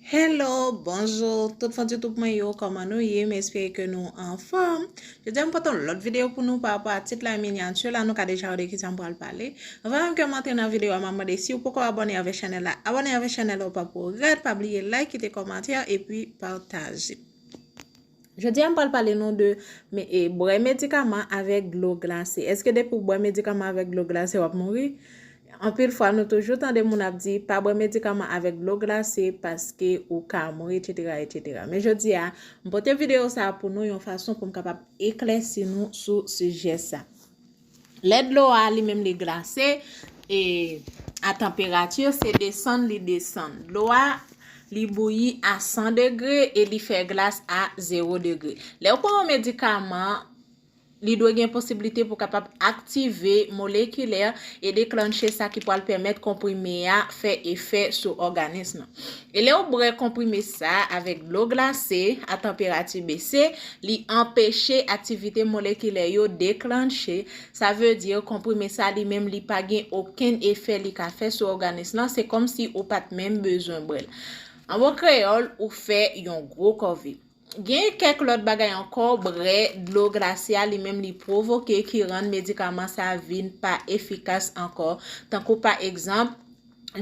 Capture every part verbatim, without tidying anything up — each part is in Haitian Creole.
Hello, bonjou, tout fan YouTube mwen yo, kòman nou ye? M espere ke nou anfòm. Jodi a m pote yon lòt videyo pou nou pa rapò a tit la e minyati la, nou ka deja wè de kisa m pral pale. Anvan menm ke m antre nan videyo a, m ap mande si w poko abòne avèk chanèl la, abòne avèk chanèl la, w p ap regrèt, pa bliye like, kite kòmantè, epi pataje. Jodi a m pral pale nou de me, e, bwè medikaman avèk dlo glase. Èske depi w bwè medikaman avèk dlo glase, w ap mouri? Anpil fwa, nou toujou tande moun ap di, pa bwè medikaman avèk dlo glase paske ou ka mouri, etsetera, etsetera. Men jodi a, m pote videyo sa a pou nou yon fason pou m kapab eklèsi nou sou sijè sa. Lè dlo a li menm li glase, e a tanperati, se desann li desann. Dlo a, li bouyi a san degre e li fè glas a zewo degre. Lè w pran yon medikaman, li dwe gen posiblite pou kapab aktive molekilè e deklanche sa ki pral pèmèt konprime a fè efè sou òganis lan. E lè w bwè konprime sa avèk dlo glase a tanperati bese, li anpeche aktivite molekilè yo deklanche. Sa vle di konprime sa li menm li pa gen okenn efè li ka fè sou òganis lan, se kòmsi ou pa t menm bezwen bwè l. An bon kreyòl, ou fè yon gwo kòve. Gen kèk lòt bagay ankò, bwè dlo glase a li menm li pwovoke ki rann medikaman sa vin pa efikas ankò. Tankou pa egzanp,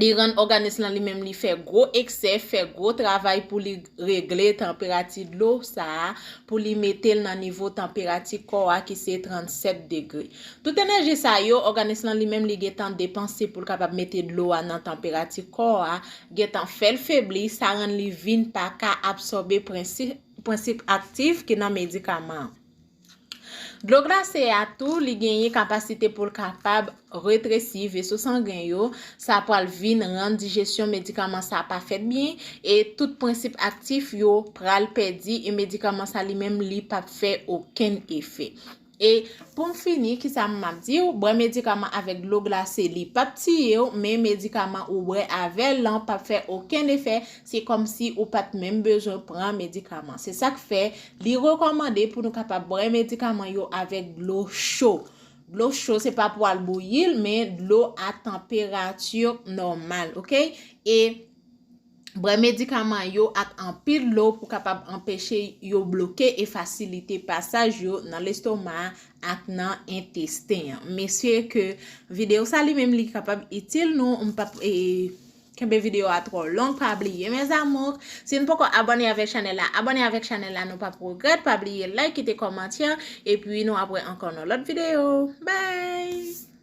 li rann òganis lan li menm li fè gwo eksè, fè gwo travay pou li regle tanperati dlo sa a, pou li mete l nan nivo tanperati kò a ki se trannsèt degre. Tout enèji sa yo, òganis lan li menm li gentan depanse pou l kapab mete dlo a nan tanperati kò a, gentan fè l febli, sa rann li vin pa ka absòbe prensip, prensip aktif ki nan medikaman an. Dlo glase a tou, li genyen kapasite pou l kapab retresi veso sangen yo, sa pral vin rann dijesyon medikaman sa pa fèt byen, e tout prensip aktif yo pral pèdi, e medikaman sa li menm li p ap fè okenn efè. E pou m fini, kisa m ap di w? Bwè medikaman avèk dlo glase, li p ap tiye w, men medikaman ou bwè avè l lan p ap fè okenn efè, se kòmsi ou pa t menm bezwen pran medikaman. Se sa k fè li rekòmande pou nou kapab bwè medikaman yo avèk dlo cho. Dlo cho, se pa pou al bouyi l, men dlo a tanperati nòmal, oke? E bwè medikaman yo ak anpil dlo pou kapab anpeche yo bloke e fasilite pasaj yo nan lestoma ak nan entesten an. M espere ke videyo sa li menm li kapab itil nou. M p ap, e, kenbe videyo a twò long, pa bliye, mes amours. Si n poko abòne avèk chanèl la, abòne avèk chanèl la, nou p ap regrèt. Pa bliye like, kite kòmantè, epi nou ap wè ankò nan lòt videyo. Bye!